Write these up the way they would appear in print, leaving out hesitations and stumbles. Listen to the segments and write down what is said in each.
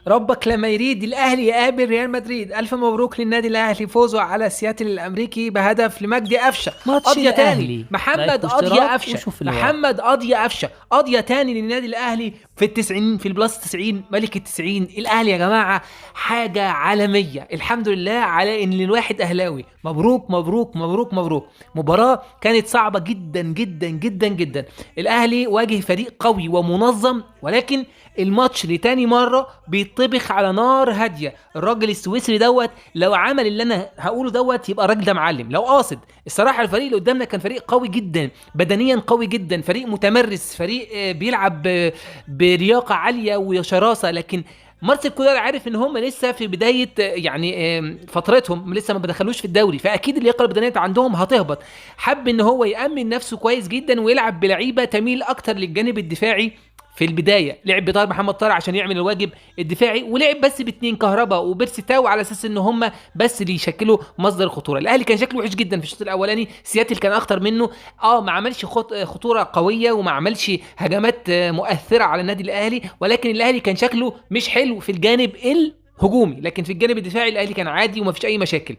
ربك لما يريد الاهلي يقابل ريال مدريد. الف مبروك للنادي الاهلي فوزه على سياتل الامريكي بهدف لمجدي قفشه. ماتش قضية تاني الأهلي. محمد like قضية واشتراك قفشه، وشوف اللي وراه. محمد قضية قفشه، قضية تاني للنادي الاهلي في التسعين، في ال plus 90، ملك التسعين. الاهلي يا جماعة حاجة عالمية، الحمد لله على ان الواحد اهلاوي. مبروك مبروك مبروك مبروك. مباراة كانت صعبة جدا جدا جدا جدا. الاهلي واجه فريق قوي ومنظم، ولكن الماتش لتاني مرة بيطبخ على نار هادية. الراجل السويسري دوت لو عمل اللي انا هقوله دوت يبقى الراجل ده معلم. لو قاصد الصراحة، الفريق اللي قدامنا كان فريق قوي جدا، بدنيا قوي جدا، فريق متمرس، فريق بيلعب بلياقه عالية وشراسه. لكن مارسيل كولر عارف ان هم لسه في بداية يعني فترتهم، لسه ما دخلوش في الدوري، فاكيد اللياقة البدنية عندهم هتهبط. حب ان هو يامن نفسه كويس جدا ويلعب بلعيبه تميل اكتر للجانب الدفاعي. في البداية لعب بطاهر محمد طاهر عشان يعمل الواجب الدفاعي، ولعب بس باتنين كهربا وبيرسي تاو على اساس ان هم بس اللي يشكلوا مصدر الخطورة. الاهلي كان شكله وحش جدا في الشوط الاولاني، سياتل كان اخطر منه، ما عملش خطورة قوية وما عملش هجمات مؤثرة على النادي الاهلي، ولكن الاهلي كان شكله مش حلو في الجانب الهجومي، لكن في الجانب الدفاعي الاهلي كان عادي وما فيش اي مشاكل.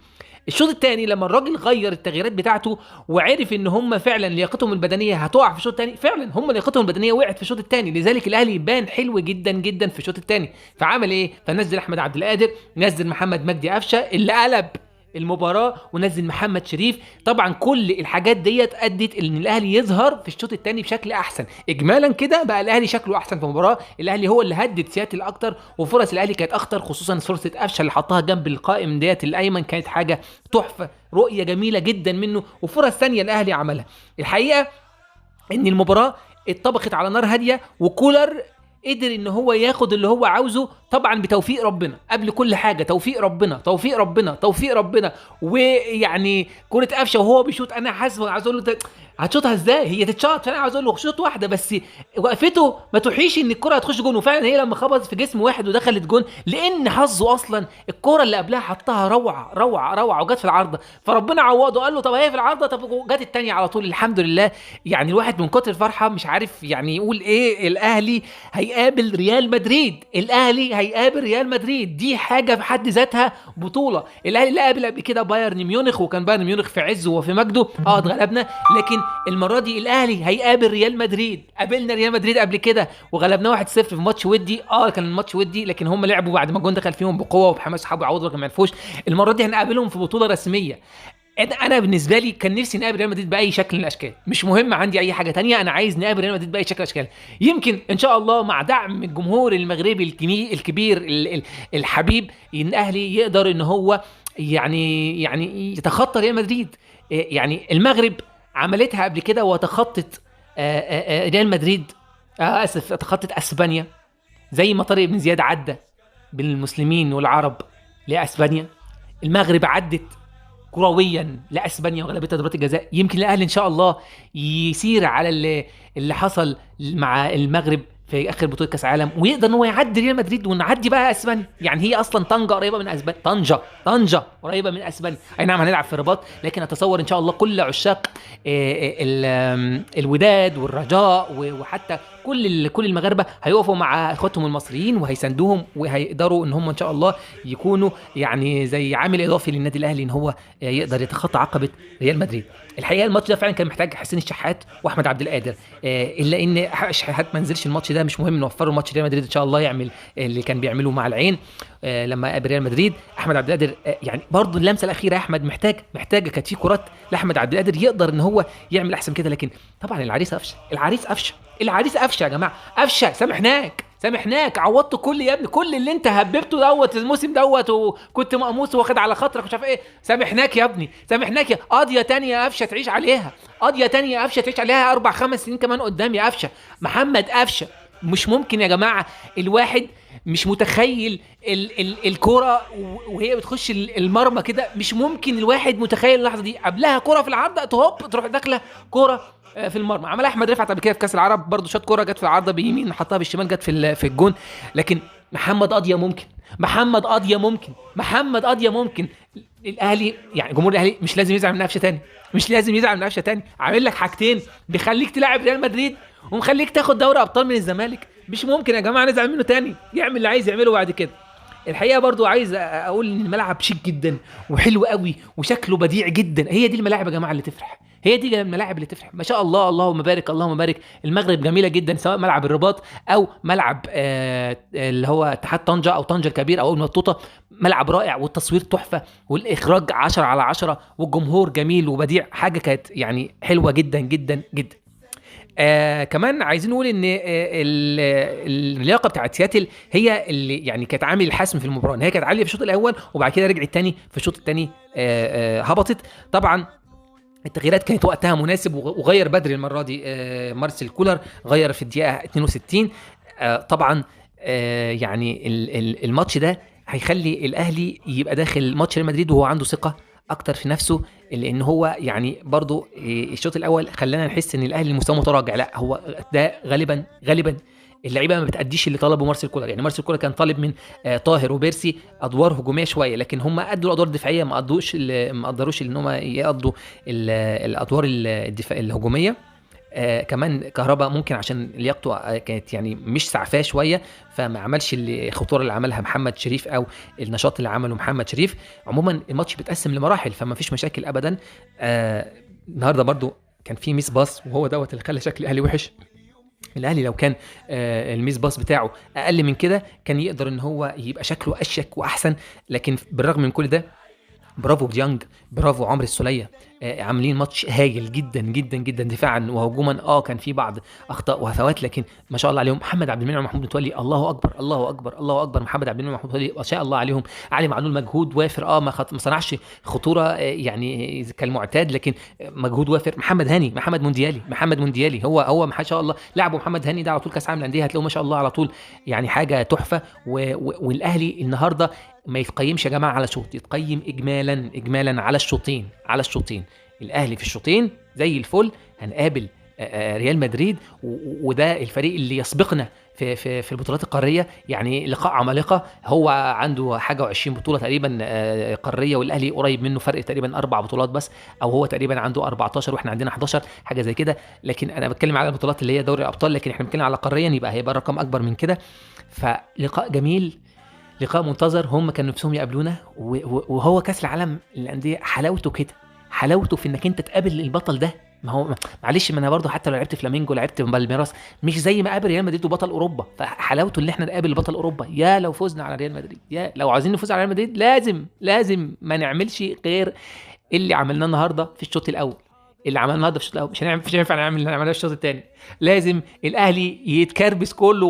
الشوط الثاني لما الراجل غير التغييرات بتاعته وعرف ان هم فعلا لياقتهم البدنية هتقع في الشوط الثاني، فعلا هم لياقتهم البدنية وقعت في الشوط الثاني، لذلك الاهلي بان حلو جدا جدا في الشوط الثاني. فعمل ايه؟ فنزل احمد عبد القادر، نزل محمد مجدي قفشه اللي قلب المباراة، ونزل محمد شريف. طبعا كل الحاجات ديت ادت ان الاهلي يظهر في الشوط الثاني بشكل احسن. اجمالا كده بقى الاهلي شكله احسن في المباراة، الاهلي هو اللي هدد سياتل اكتر، وفرص الاهلي كانت اخطر، خصوصا فرصة قفشه اللي حطها جنب القائم ديت الايمن، كانت حاجة تحفة، رؤية جميلة جدا منه، وفرص ثانية الاهلي عملها. الحقيقة ان المباراة اتطبخت على نار هادية، وكولر قدر ان هو ياخد اللي هو عاوزه، طبعا بتوفيق ربنا قبل كل حاجة، توفيق ربنا توفيق ربنا توفيق ربنا. ويعني كرة قفشه وهو بيشوط، انا حاسس عاوز اقول له هتشوطها ازاي، هي تتشاط، فانا عاوز اقول له شوط واحدة بس، وقفته ما توحيش ان الكره هتخش جون. وفعلا هي لما خبطت في جسم واحد ودخلت جون، لان حظه اصلا الكره اللي قبلها حطها روعه روعه روعه وجت في العارضة، فربنا عوضه قال له طب هي في العارضة، طب جت الثانية على طول. الحمد لله. يعني الواحد من كتر الفرحة مش عارف يعني يقول ايه. الاهلي هيقابل ريال مدريد، الاهلي هيقابل ريال مدريد، دي حاجة في حد ذاتها بطوله. الاهلي لا قابل قبل كده بايرن ميونخ، وكان بايرن ميونخ في عزه وفي مجده، اتغلبنا، لكن المرة دي الاهلي هيقابل ريال مدريد. قابلنا ريال مدريد قبل كده وغلبناه 1-0 في ماتش ودي، كان الماتش ودي، لكن هم لعبوا بعد ما الجون دخل فيهم بقوة وبحماس، حبوا يعوضوا لكن ما عرفوش. المرة دي هنقابلهم في بطوله رسمية. انا بالنسبة لي كان نفسي نقابل ريال مدريد باي شكل من الاشكال، مش مهم عندي اي حاجة تانية، انا عايز نقابل ريال مدريد باي شكل من الاشكال. يمكن ان شاء الله مع دعم الجمهور المغربي الكبير الحبيب، ان الاهلي يقدر ان هو يعني يتخطى ريال مدريد. يعني المغرب عملتها قبل كده وتخطت ريال مدريد، اسف، تخطت اسبانيا، زي ما طارق بن زياد عدى بالمسلمين والعرب لاسبانيا، المغرب عدت كرويا لاسبانيا وغلبتها ضربات الجزاء. يمكن الاهلي ان شاء الله يسير على اللي حصل مع المغرب في اخر بطوله كاس عالم، ويقدر ان هو يعدي ريال مدريد ونعدي بقى اسبانيا. يعني هي اصلا طنجه قريبه من اسبانيا، طنجه قريبه من اسبانيا، اي نعم هنلعب في الرباط، لكن اتصور ان شاء الله كل عشاق الوداد والرجاء وحتى كل المغاربة هيقفوا مع اخواتهم المصريين وهيساندوهم، وهيقدروا ان هم ان شاء الله يكونوا يعني زي عامل اضافي للنادي الاهلي ان هو يقدر يتخطى عقبه ريال مدريد. الحقيقة الماتش ده فعلا كان محتاج حسين الشحات واحمد عبد القادر، الا ان الشحات ما نزلش الماتش ده، مش مهم، نوفره ماتش ريال مدريد ان شاء الله يعمل اللي كان بيعمله مع العين لما قابل ريال مدريد. احمد عبد القادر يعني برضه اللمسة الاخيرة احمد محتاجه، كانت في كرات لاحمد عبد القادر يقدر ان هو يعمل احسن كده، لكن طبعا العريس قفشه، العريس قفشه، العريس قفشه يا جماعة، قفشه سامحناك، عوضت كل يا ابني كل اللي انت هببته دوت الموسم دوت، وكنت مقموص واخد على خاطرك مش عارف ايه، سامحناك يا ابني، سامحناك يا قضية تانية يا قفشه تعيش عليها، قضية تانية يا قفشه تعيش عليها 4-5 سنين كمان قدام يا قفشه. محمد قفشه مش ممكن يا جماعة، الواحد مش متخيل الكرة وهي بتخش المرمى كده، مش ممكن الواحد متخيل اللحظة دي. قبلها كرة في العارضة هوب تروح داخله كرة في المرمى، عملها احمد رفعت قبل كده في كاس العرب برضو، شاط كرة جت في العارضة بيمين حطها بالشمال جت في الجون. لكن محمد قضية ممكن، محمد قضية ممكن، محمد قضية ممكن. الاهلي يعني جمهور الاهلي مش لازم يزعل من قفشه تاني، مش لازم يزعل من قفشه تاني. عامل لك حاجتين، بيخليك تلعب ريال مدريد ومخليك تاخد دوري ابطال من الزمالك. مش ممكن يا جماعة نزعل منه تاني، يعمل اللي عايز يعمله بعد كده. الحقيقة برضو عايز اقول ان الملعب شيك جدا وحلو قوي وشكله بديع جدا. هي دي الملاعب يا جماعة اللي تفرح، هي دي الملاعب اللي تفرح، ما شاء الله، اللهم بارك اللهم بارك. المغرب جميلة جدا، سواء ملعب الرباط او ملعب اللي هو اتحاد طنجه او طنجه الكبير او المطوطه، ملعب رائع والتصوير تحفة والاخراج 10/10 والجمهور جميل وبديع، حاجة كانت يعني حلوة جدا جدا جدا. كمان عايزين نقول ان اللياقة بتاعت سياتل هي اللي يعني كانت عامل الحسم في المباراة، ان هي كانت عالية في الشوط الاول وبعد كده رجعت تاني في الشوط الثاني هبطت. طبعا التغييرات كانت وقتها مناسب، وغير بدري المرة دي مارسيل كولر غير في الدقيقة 62. طبعا يعني الماتش ده هيخلي الاهلي يبقى داخل ماتش ريال مدريد وهو عنده ثقة اكتر في نفسه، لان هو يعني برضو الشوط الاول خلانا نحس ان الاهلي مستواه متراجع. لا، هو ده غالبا اللعيبة ما بتاديش اللي طلبه مارسيل كولر. يعني مارسيل كولر كان طالب من طاهر وبيرسي ادوار هجومية شوية، لكن هم ادوا الادوار الدفاعية، ما قدروش ان هم يقضوا الادوار الهجومية. كمان كهربا ممكن عشان لياقته كانت يعني مش سعفاه شوية، فما عملش الخطورة اللي عملها محمد شريف او النشاط اللي عمله محمد شريف. عموما الماتش بيتقسم لمراحل فما فيش مشاكل ابدا. النهارده برضو كان في miss pass، وهو دوت اللي خلى شكل الاهلي وحش. الاهلي لو كان ال miss pass بتاعه اقل من كده كان يقدر ان هو يبقى شكله اشيك واحسن. لكن بالرغم من كل ده، برافو ديانج، برافو عمرو السوليه، عاملين ماتش هايل جدا جدا جدا دفاعا وهجوما. كان في بعض اخطاء وهفوات، لكن ما شاء الله عليهم. محمد عبد المنعم ومحمود متولي، الله اكبر الله اكبر الله اكبر. محمد عبد المنعم ومحمود متولي ما شاء الله عليهم. علي معلول مجهود وافر، ما صنعش خطورة يعني كالمعتاد، لكن مجهود وافر. محمد هاني، محمد مونديالي هو ما شاء الله لعبوا محمد هاني ده على طول كاس عالم الاندية، هتلاقوه ما شاء الله على طول يعني حاجة تحفة. والاهلي النهارده ما يتقيمش يا جماعة على شوط، يتقيم اجمالا على الشوطين، على الشوطين. الاهلي في الشوطين زي الفل. هنقابل ريال مدريد، وده الفريق اللي يسبقنا في في في البطولات القارية، يعني لقاء عمالقة. هو عنده حاجة و20 بطوله تقريبا قارية، والاهلي قريب منه فرق تقريبا 4 بطولات بس، او هو تقريبا عنده 14 واحنا عندنا 11 حاجة زي كده. لكن انا بتكلم على البطولات اللي هي دوري الابطال، لكن احنا بنتكلم على قاريا يبقى هيبقى الرقم اكبر من كده. فلقاء جميل، لقاء منتظر، هم كانوا نفسهم يقابلونا. وهو كاس العالم للاندية حلاوته كده، حلاوته في انك انت تقابل البطل ده. ما هو معلش، ما انا برضه حتى لو لعبت فلامينجو لعبت بالميراس مش زي ما قابل ريال مدريد وبطل اوروبا. فحلاوته اللي احنا نقابل بطل اوروبا. يا لو فزنا على ريال مدريد، يا لو عايزين نفوز على ريال مدريد لازم ما نعملش غير اللي عملناه النهارده في الشوط الاول. اللي عملناه النهارده في الشوط الاول مش هينفع نعمل اللي عملناه في الشوط الثاني. لازم الاهلي يتكربس كله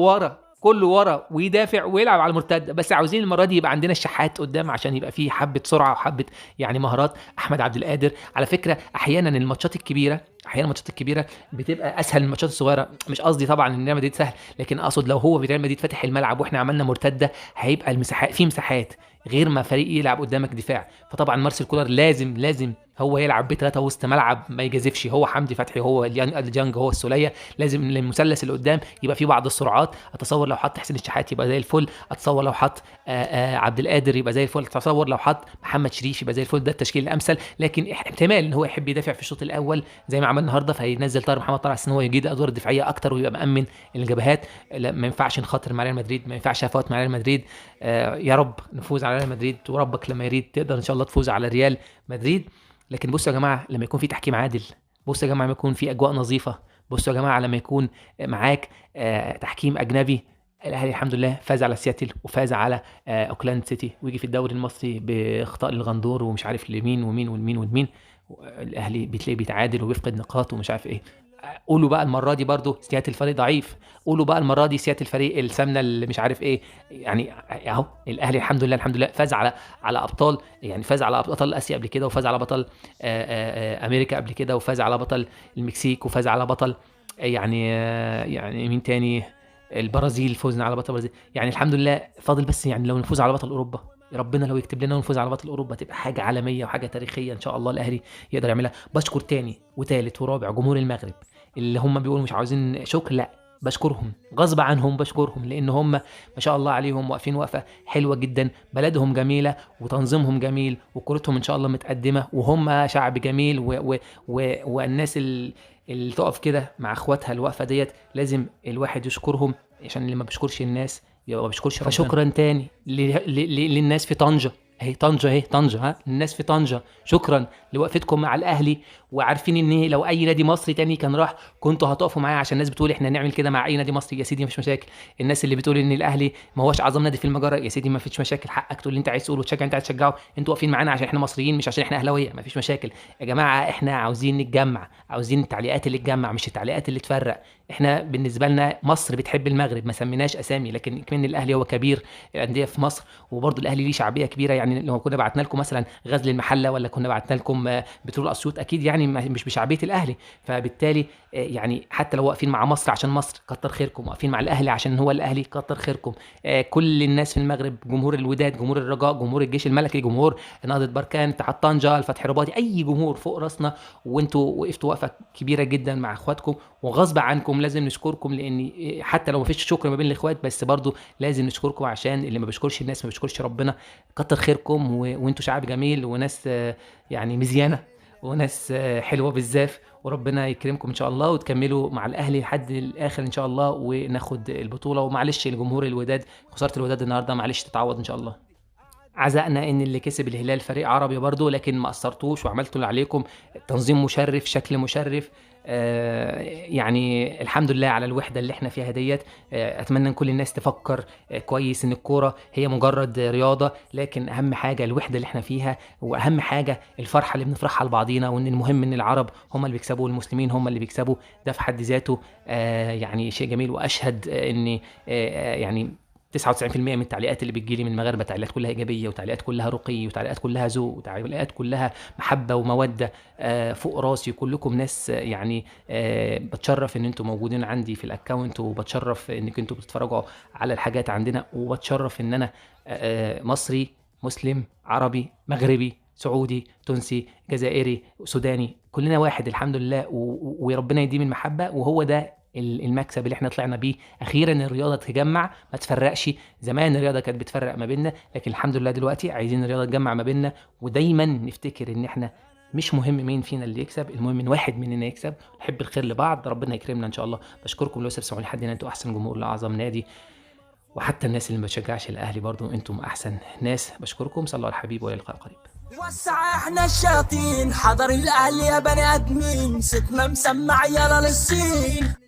ورا ويدافع ويلعب على المرتدة. بس عاوزين المرة دي يبقى عندنا الشحات قدام عشان يبقى فيه حبه سرعة وحبه يعني مهارات. احمد عبد القادر على فكرة احيانا الماتشات الكبيرة بتبقى اسهل من الماتشات الصغيرة. مش قصدي طبعا ان ريال مدريد سهل، لكن اقصد لو هو ريال مدريد فاتح الملعب واحنا عملنا مرتدة هيبقى المساحات، في مساحات غير ما فريق يلعب قدامك دفاع. فطبعا مارسيل كولر لازم هو يلعب بثلاثة وسط ملعب، ما يجازفش. هو حمدي فتحي، هو الجانج، هو السوليه. لازم المثلث اللي قدام يبقى فيه بعض السرعات. اتصور لو حط حسين الشحات يبقى زي الفل، اتصور لو حط عبد القادر يبقى زي الفل، اتصور لو حط محمد شريف يبقى زي الفل. ده التشكيل الامثل. لكن احتمال ان هو يحب يدافع في الشوط الاول زي ما عمل النهارده، فينزل طاهر محمد طاهر عشان هو يجيد ادوار دفاعية اكتر ويبقى مأمن الجبهات. لا، ما ينفعش نخاطر مع ريال مدريد، ما ينفعش افوت مع ريال مدريد. يا رب نفوز على ريال مدريد، وربك لما يريد تقدر ان شاء الله تفوز على ريال مدريد. لكن بصوا يا جماعة، لما يكون في تحكيم عادل، بصوا يا جماعة لما يكون في اجواء نظيفة، بصوا يا جماعة لما يكون معاك تحكيم اجنبي. الاهلي الحمد لله فاز على سياتل وفاز على اوكلاند سيتي، ويجي في الدوري المصري باخطاء للغندور ومش عارف لمين ومين والمين والمين. الاهلي بتلاقيه بيتعادل وبيفقد نقاط ومش عارف ايه. قولوا بقى المرة دي برضو سياتل فريق ضعيف، قولوا بقى المرة دي سياتل فريق السمنة اللي مش عارف ايه. يعني اهو الاهلي الحمد لله فاز على ابطال، يعني فاز على بطل اسيا قبل كده، وفاز على بطل امريكا قبل كده، وفاز على بطل المكسيك، وفاز على بطل يعني مين تاني، البرازيل، فوزنا على بطل البرازيل. يعني الحمد لله فاضل بس يعني لو نفوز على بطل اوروبا، ربنا لو يكتب لنا ونفوز على بطل اوروبا تبقى حاجة عالمية وحاجه تاريخية ان شاء الله الاهلي يقدر يعملها. بشكر تاني وتالت ورابع جمهور المغرب اللي هم بيقولوا مش عاوزين شكر، لا بشكرهم غصب عنهم، بشكرهم لان هم ما شاء الله عليهم واقفين وقفه حلوة جدا، بلدهم جميلة وتنظيمهم جميل وكرتهم ان شاء الله متقدمة، وهم شعب جميل و و والناس اللي تقف كده مع اخواتها الوقفة ديت لازم الواحد يشكرهم. عشان اللي ما بيشكرش الناس يبقى ما بيشكرش ربنا. فشكرا تاني للناس في طنجه، اهي طنجه، اهي طنجه، ها الناس في طنجه، شكرا لوقفتكم مع الاهلي، وعارفين ان لو اي نادي مصري تاني كان راح كنتوا هتقفوا معايا، عشان الناس بتقول احنا نعمل كده مع اي نادي مصري. يا سيدي مفيش مشاكل. الناس اللي بتقول ان الاهلي ما هوش اعظم نادي في المجرة، يا سيدي مفيش مشاكل، حقك تقول اللي انت عايز تقوله وتشجع انت عايز تشجعه، انتوا واقفين معانا عشان احنا مصريين مش عشان احنا اهلاويه، مفيش مشاكل. يا جماعة احنا عاوزين نتجمع، عاوزين التعليقات اللي تجمع مش التعليقات اللي تفرق. احنا بالنسبة لنا مصر بتحب المغرب، ما سميناش اسامي، لكن كمان الاهلي هو كبير الاندية في مصر، وبرضه الاهلي ليه شعبية كبيرة. يعني لو كنا بعتنا لكم مثلا غزل المحلة ولا كنا بعتنا لكم بترول اسيوط، اكيد يعني مش بشعبيه الاهلي. فبالتالي يعني حتى لو واقفين مع مصر عشان مصر كتر خيركم، واقفين مع الاهلي عشان هو الاهلي كتر خيركم. كل الناس في المغرب، جمهور الوداد، جمهور الرجاء، جمهور الجيش الملكي، جمهور نهضة بركان، اتحاد طنجه، الفتح الرباطي، اي جمهور فوق راسنا، وانتوا وقفتوا وقفه كبيرة جدا مع اخواتكم، وغصب عنكم لازم نشكركم، لان حتى لو ما فيش شكر ما بين الاخوات بس برضو لازم نشكركم، عشان اللي ما بيشكرش الناس ما بيشكرش ربنا. كتر خيركم، وانتوا شعب جميل وناس يعني مزيانه وناس حلوة بالزاف، وربنا يكرمكم ان شاء الله وتكملوا مع الاهلي لحد الاخر ان شاء الله وناخد البطولة. ومعلش الجمهور الوداد، خسارة الوداد النهارده معلش تتعوض ان شاء الله. عزقنا ان اللي كسب الهلال فريق عربي برضو، لكن ما قصرتوش وعملتوا اللي عليكم، تنظيم مشرف، شكل مشرف، يعني الحمد لله على الوحدة اللي احنا فيها ديت. اتمنى ان كل الناس تفكر كويس ان الكورة هي مجرد رياضة، لكن اهم حاجة الوحدة اللي احنا فيها، واهم حاجة الفرحة اللي بنفرحها لبعضينا، وان المهم ان العرب هم اللي بيكسبوا والمسلمين هم اللي بيكسبوا، ده في حد ذاته يعني شيء جميل. واشهد ان يعني 99% من التعليقات اللي بتجيلي من المغاربة تعليقات كلها ايجابية، وتعليقات كلها رقي، وتعليقات كلها ذوق، وتعليقات كلها محبة ومودة، فوق راسي. كلكم ناس يعني بتشرف ان انتم موجودين عندي في ال account، وبتشرف انك انتم بتتفرجوا على الحاجات عندنا، وبتشرف ان انا مصري، مسلم، عربي، مغربي، سعودي، تونسي، جزائري، سوداني، كلنا واحد الحمد لله، وربنا يديم المحبة. وهو ده المكسب اللي احنا طلعنا بيه اخيرا، الرياضة تجمع ما تفرقش. زمان الرياضة كانت بتفرق ما بيننا، لكن الحمد لله دلوقتي عايزين الرياضة تجمع ما بيننا، ودايما نفتكر ان احنا مش مهم مين فينا اللي يكسب، المهم ان واحد مننا يكسب. نحب الخير لبعض، ربنا يكرمنا ان شاء الله. بشكركم لو سبسعوني لحد هنا، انتوا احسن جمهور لاعظم نادي، وحتى الناس اللي ما بتشجعش الاهلي برضو انتم احسن ناس. بشكركم، صلوا على الحبيب، والى اللقاء قريب. وسع احنا الشياطين، حضر الاهلي يا بني ادمين، ستنا مسمع يلا للصين.